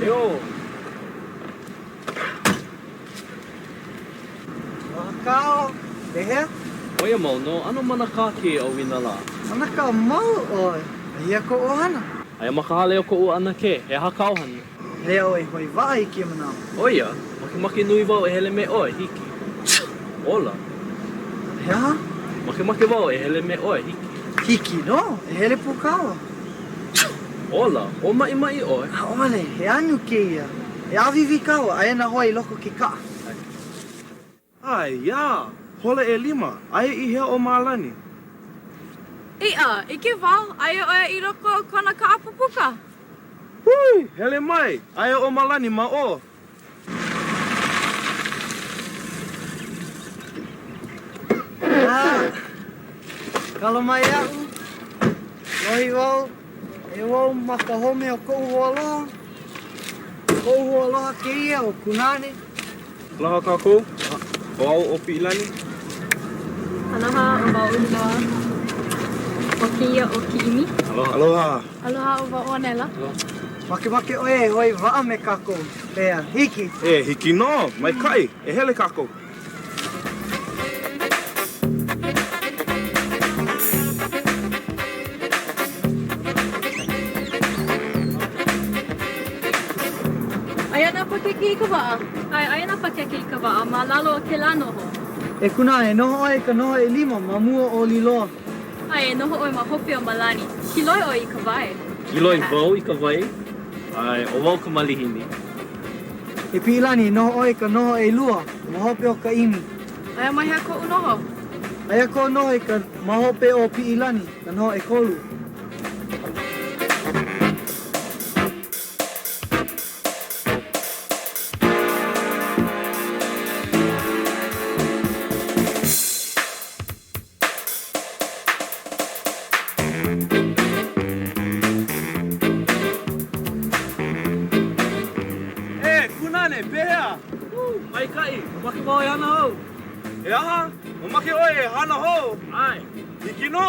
Eō! Aloha kāua, pehea? ʻOia mau nō, ʻano manakā kēia ʻauinalā. Manakā mau ʻoe, aia kou ʻohana? Aia ma ka hale o koʻu ʻanakē, he aha kāu hana? Hele au e hoʻi waʻa i kēia manawa. ʻOia, makemake nui wau e hele me ʻoe, hiki. Ola. He aha? Makemake wau e hele me ʻoe, hiki. Hiki nō, e hele pū kāua. Ola, ʻōmaʻimaʻi ʻoe? ʻAʻole, he anu kēia. E ʻāwīwī kāua, aia nā hoa i loko o ke kaʻa. ʻAiā! Hola ʻelima, aia i hea ʻo Malani? Iʻa, ʻike wau, aia ʻo ia i loko o kona kaʻa pupuka. Hui! Hele mai! Aia ʻo Malani ma ʻō. A, kala mai iaʻu, lohi wau, e wau ma ka home o koʻu hoaloha. Koʻu hoaloha kēia ʻo Kunāne. Aloha kākou, ʻo au ʻo Piʻilani. Aloha, ʻo wau ʻo Liloa. ʻO kēia ʻo Kiʻimi. Aloha. Aloha. Aloha, ʻo wau ʻo Anela. Makemake ʻoe e hoe waʻa me kākou, pehea, hiki? E, hiki nō, maikaʻi, e hele kākou. Aia nā pakeke i ka waʻa. ʻAe, aia nā pakeke i ka waʻa ma lalo o kēlā noho. E Kunāne, e noho ʻoe i ka noho ʻelima ma mua o Liloa. ʻAe, e noho ʻoe ma hope o Malani. Kiloi ʻoe i ka wai. Kiloi wau i ka wai. ʻAe, ʻo wau ka malihini. E Piʻilani, e noho ʻoe i ka noho ʻelua ma hope o Kaʻimi. Aia ma hea koʻu noho? Aia kou noho i ka ma hope o Piʻilani, ka noho ʻekolu. E, Kunāne, pehea? Ū, maikaʻi, mamake wau e hana hou. He aha? Mamake ʻoe e hana hou? ʻAe. Hiki nō.